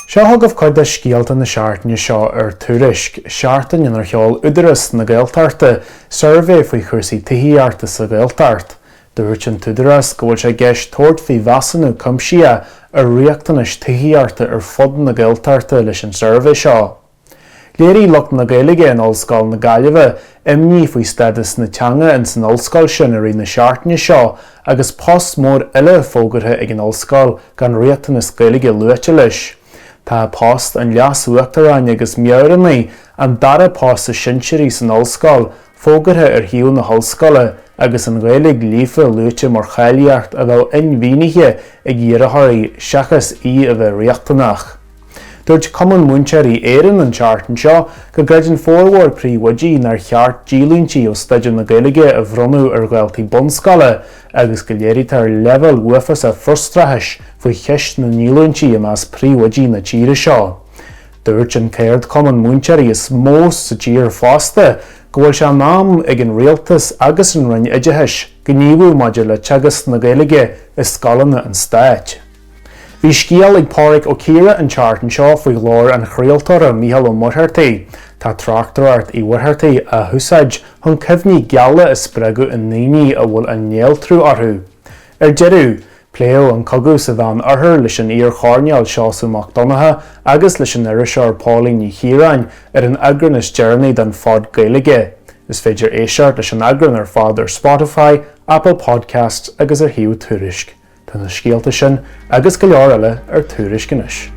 Seo chugaibh cuid de scéalta na seachtaine seo ar Tuairisc, seachtain inar sheol Údarás na Gaeltachta suirbhé faoi chúrsaí tithíochta sa Ghaeltacht. Dúirt an tÚdarás go bhfuil sé i gceist tabhairt faoi mheasúnú cuimsitheach ar riachtanais tithíochta ar fud na Gaeltachta leis an suirbhé seo. Léirigh lucht na Gaeilge in Ollscoil na Gaillimhe imní faoi stádas na teanga ins an ollscoil sin i rith na seachtaine seo agus post mór eile fógartha ag an ollscoil gan riachtanas Gaeilge luaite leis. Tá post an Leas-Uachtaráin agus Meabhránaí, an dara post is sinsearaí san ollscoil, fógartha ar shuíomh na hollscoile agus an Ghaeilge líofa luaite mar cháilíocht a bheadh inmhianaithe ag iarrthóirí seachas í a bheith riachtanach. Dúirt Cumann Múinteoirí Éireann an tseachtain seo go gcreideann formhór príomhoidí nár cheart díolúintí ó staidéar na Gaeilge a bhronnadh ar dhaltaí bunscoile agus go léirítear leibhéal uafásach frustrachais faoi cheist na ndíolúintí i measc príomhoidí na tíre seo. Dúirt an ceardchumann múinteoirí is mó sa tír fosta go bhfuil sé in am ag an rialtas agus an Roinn Oideachais gníomhú maidir le teagasc na Gaeilge i scoileanna an stáit. Bhí scéal ag Pádraig Ó Ciardha an tseachtain seo faoi ghlór an chraoltóra Mícheál Ó Muircheartaigh. Tá tráchtaireacht Uí Mhuircheartaigh á húsáid chun cuimhní geala a spreagadh i ndaoine a bhfuil an néaltrú orthu. Ar deireadh, pléadh an cogadh sa Mheán Oirthear leis an iar-choirnéal Seosamh Mac Donncha agus leis an iriseoir Póilín Ní Chiaráin ar an eagrán is deireanaí den Phod Gaeilge. Is féidir éisteacht leis an eagrán ar fad ar Spotify, Apple Podcasts agus ar shuíomh Tuairisc. Tá na scéalta sin agus go leor eile ar Tuairisc anois.